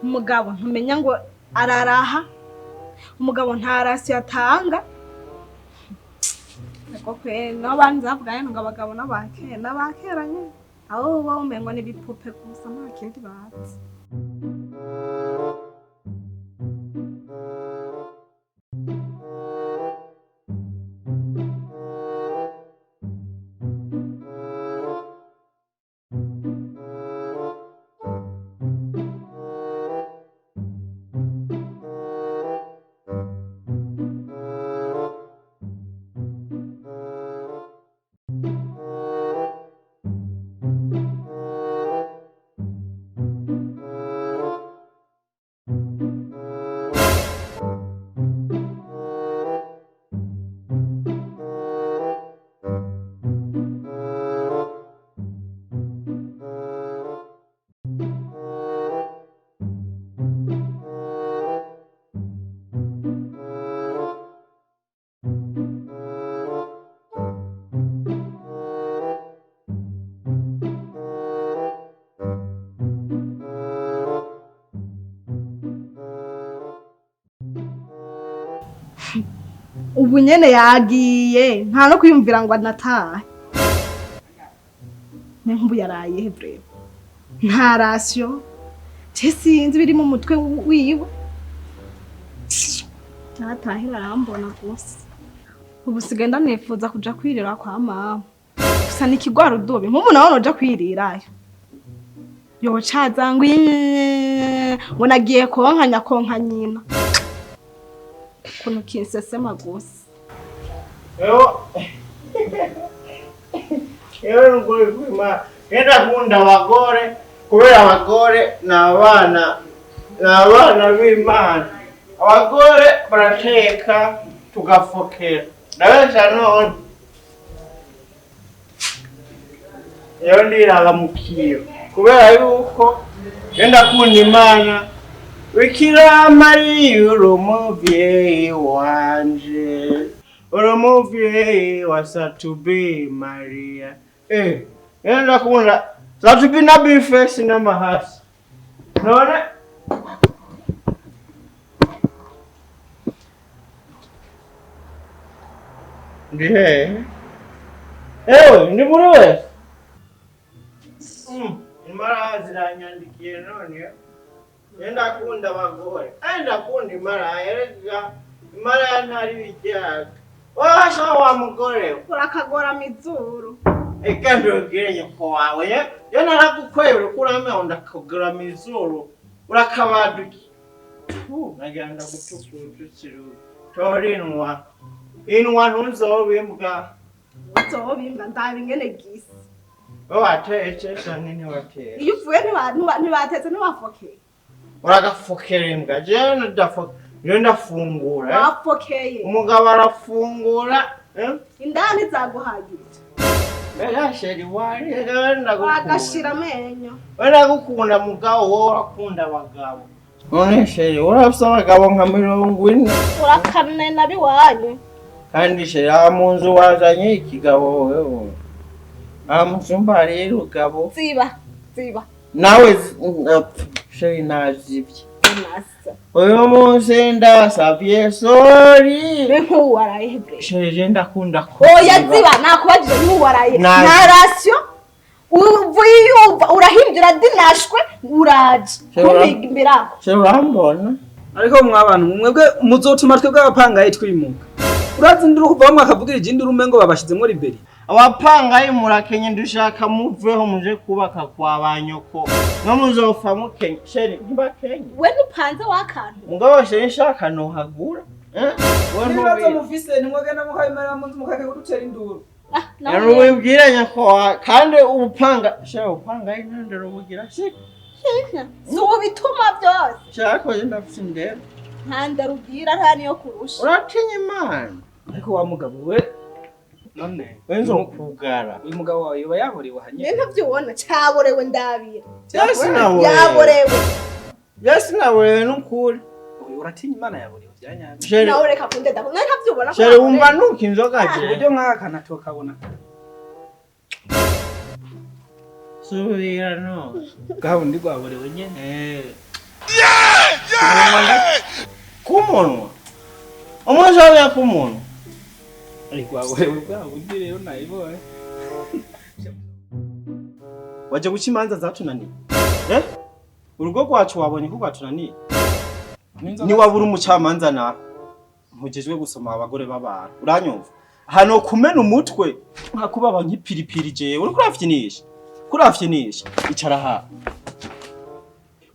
Umugabo ntumenya ngo araraha, umugabo nta ration atanga. Ego kweri, nabo bandi bavuga nyene ngo abagabo n'abakera n'abakera nyene, abo bo umengo n'ibipupe gusa, nta kindi bazi. Ubu nyene yagiye, nta no kwiyumvira ngo anatahe. Ne nkumbu yaraye vraiment, nta ration, je sinzi biri mu mutwe wiwe. Natahira arambona gusa. Ubu sigaye ndanifuza kuja kwirira kwa mama, gusa ni ikigwara udubi nk'ubu nawe noja kwirirayo, yocaza ngo ngo nagiye konka nyakonka nyina, ukuntu kinsesema gusa. Ewe nukuri kwima genda kunda abagore, kubera abagore ni abana, ni abana b'Imana. Abagore barateka tugafokera, ndabesha? None rero ndiraba mu kiyo kubera yuko genda kunda Imana. Bikira Mariya, uri umuvyeyi wanje, uri umuvyeyi wa Satubi Maria. Genda kunda Satubi na Bifesi n'amahasi none. Ndi hehe? Ewe, ndi muri wese. Imara ziranyandikiye none. Ndakunda abagore kandi ndakunda imaraya. Erega imaraya ntari ibijyaga wabasha wa mugore we. Urakagora mizuru. Eka ndubwire nyoko wawe yo naragukwebera uko uramenya ndakugura izuru urakabaduki. Nagira ndagutukura ututsiru tora inwa inwa ntuzobe imbwa. Uzobimbwa, ndaba ingene gisa. We watetse canke ntiwatetse? Iyo uvuye ntibatetse, ntiwafokeye. Uragafokera imbwa, jewe jewe ndafungura. Wafokeye. Umugabo arafungura, eh? Indani zaguhagije. Mbega chéri wari jewe ndagukunda. Wagashira amenyo. We ndagukunda, mugabo wowe urakunda abagabo. None chéri urafise abagabo nka 40. Urakanena biwanyu. Kandi chéri aha mu nzu wazanye ikigabo wewe, aha mu cyumba hariyo urugabo. Ziba ziba. Nawe chéri nazivye. Nasa. Uyu munsi ndasavye sorry. Be nk'ubu waraye bre. Chéri je ndakunda Oya. kuziba. Ziba, nakubajije, nk'ubu waraye. Nazi. Nta ration, uvuye yumva urahimbye, uradinashwe, uraje kumpimbirako. Chéri urambona. Ariko mwa bantu mwebwe muzotuma twebwe abapangayi twimuka. Urazi induru kuva bamwe akavugira ijindi urumengo babashizemwo riberi. Abapangayi murakenye, dushaka muveho muje kubaka kwa banyoko, no muzopfa mukenye. Chéri ntibakenye. We ntupanze wakantu. Mugabo chéri nshaka nohagura, eh? We Ibibazo ntubizi. mufise ntimwagenda mukabimarira mu nzu mukake kudutera induru. Ah, nawe. Rero wibwira nyako wawe kandi ubupanga chéri ubupangayi ntandero bugira shika. Si ubu bituma byose. Shaka ndafise indero. Nta ndero ubwira, nta niyo kurusha. Uratinya Imana. Ariko wa mugabo we none We nzokugara. Uyu mugabo wawe yoba yaborewe hanye? Ni ntubyibona cyaborewe, ndabira. Yes, nawe. Yaborewe. Yes, nawe nukuri. Uyu uratinya Imana yaborewe byanyabyo. Chéri Nawe reka kundeda, mwe ntabyibona ko chéri yaborewe. wumva nuka inzoga je. Uburyo nk'aka kanatokabona. Subira no. Bwa bundi rwaborewe nyene. Eh. Kumunwa umwe kumunwa. Ariko wewe bwa buryo rero nayibonye. Waje guca imanza zatunaniye, eh? Urugo rwacu wabonye ko rwatunaniye. Niwabura umucamanza nawe ntujejwe gusoma abagore b'abantu, uranyumva? Hano kumena umutwe nkakubaba nk'ipiripiri. Jewe uriko urafyinisha, kurafyinisha. Icara aha,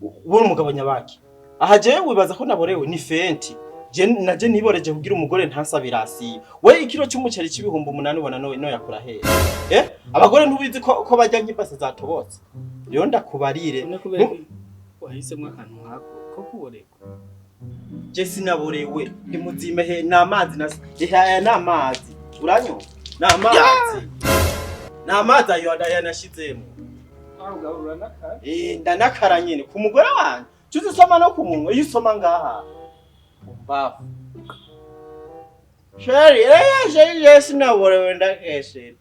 ubona umugabo nyabaki aha. Jewe wibaza ko naborewe ni fenti. Je naje niboreje kugira umugore ntasabirasiye. We ikiro cy'umuceri c'ibihumbi 8 ubona no yakura hehe, eh? Abagore ntubizi ko bajya nk'ibase zatobotse. Rero ndakubarire. None kubera ko wahisemo akantu nkako ko kuboreka? Je sinaborewe, ndi muzima. He ni amazi na ehe, aya ni amazi, uranyumva? Ni amazi, ni amazi ayo yanashizemo. Ugaburura n'akara. Eh, ndanakara nyene ku mugore wanje. Cuza usoma no ku munwa, iyo usoma ngaha umbavu. Chérie, eh, chérie, je sinaborewe, ndakeshere.